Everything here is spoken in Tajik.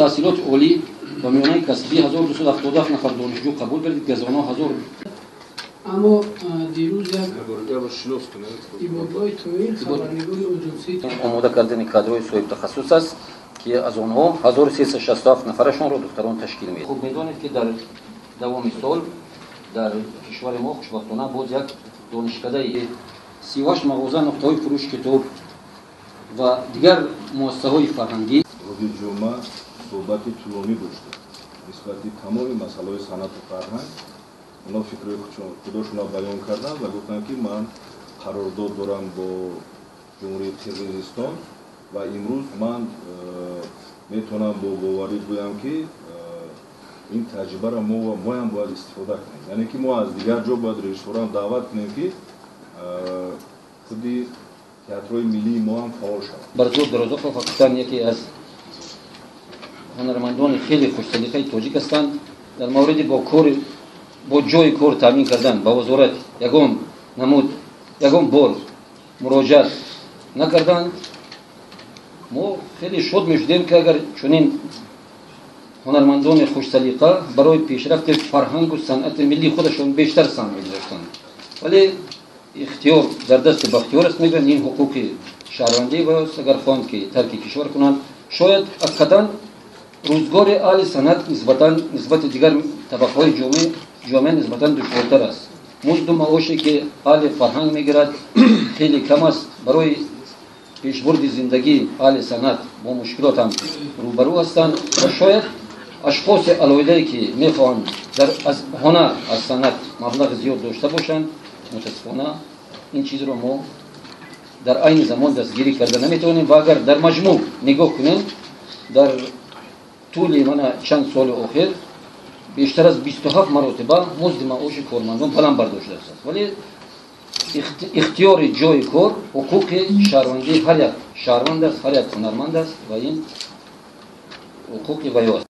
Таҳсилоти олӣ ва миёнаи касбӣ 1277 нафар донишҷӯ қабул гардид, ки аз онҳо 1000. Аммо дирӯз як Ибодуллои Тоир, хабарнигори оҷонсии Омода кардани кадрҳои соҳибтахассус аст, ки аз онҳо 1367 нафарашонро духтарон ташкил медиҳад. Хуб медонед, ки дар давоми сол дар кишвари мо хушбахтона боз як донишкадаи 38 мағоза, нуқтаҳои фурӯши китоб ва дигар муассисаҳои фарҳангӣ. Рӯзи ҷумъа суҳбати тӯлонӣ доштем нисбати тамоми масъалаҳои санъату фарҳанг. Онҳо фикрҳои худошонро баён карданд ва гуфтанд, ки ман қарордод дорам бо Ҷумҳурии Қирғизистон ва имрӯз ман метавонам бо боварӣ гӯям, ки ин таҷрибаро моям бояд истифода кунем, яъне ки мо аз дигар ҷо бояд режиссёрам даъват кунем, ки худи театрҳои миллии мо ҳам фаъол шаванд. Барзод Дорозоқов ҳақиқатан яке аз ҳунармандони хеле хушсалиқаи тоҷик ҳастанд. Дар мавриди бо кори бо ҷои кор таъмин кардан ба вазорат ягон намуд, ягон бор муроҷиат накарданд. Мо хеле шод мешудем, ки агар чунин ҳунармандони хушсалиқа барои пешрафти фарҳангу санъати миллии худашон бештар саҳм мегузоштанд, вале ихтиёр дар дасти Бахтиёр аст, мегӯянд. Ин ҳуқуқи шаҳрвандӣ ва агар хоҳанд, ки тарки кишвар кунанд, шояд ҳақиқатан рӯзгори аҳли санъат нисбатан нисбати дигар табақаҳои ҷомеа нисбатан душвортар аст. Музду маоше, ки аҳли фарҳанг мегирад, хеле кам аст. Барои пешбурди зиндагӣ аҳли санъат бо мушкилот ҳам рӯбарӯ ҳастанд ва шояд ашхоси алоҳидае, ки мехоҳанд дар аз ҳунар, аз санъат маблағи зиёд дошта бошанд, мутаассифона ин чизро мо дар айни замон дастгирӣ карда наметавонем. Ва агар дар маҷмӯъ нигоҳ кунем, дар тӯли мана чанд соли охир бештар аз 27 маротиба музди маоши кормандон баланд бардошта аст, вале ихтиёри ҷои кор ҳуқуқи шаҳрвандии ҳар як шаҳрванд аст, ҳар як ҳунарманд аст ва ин ҳуқуқи ваё аст.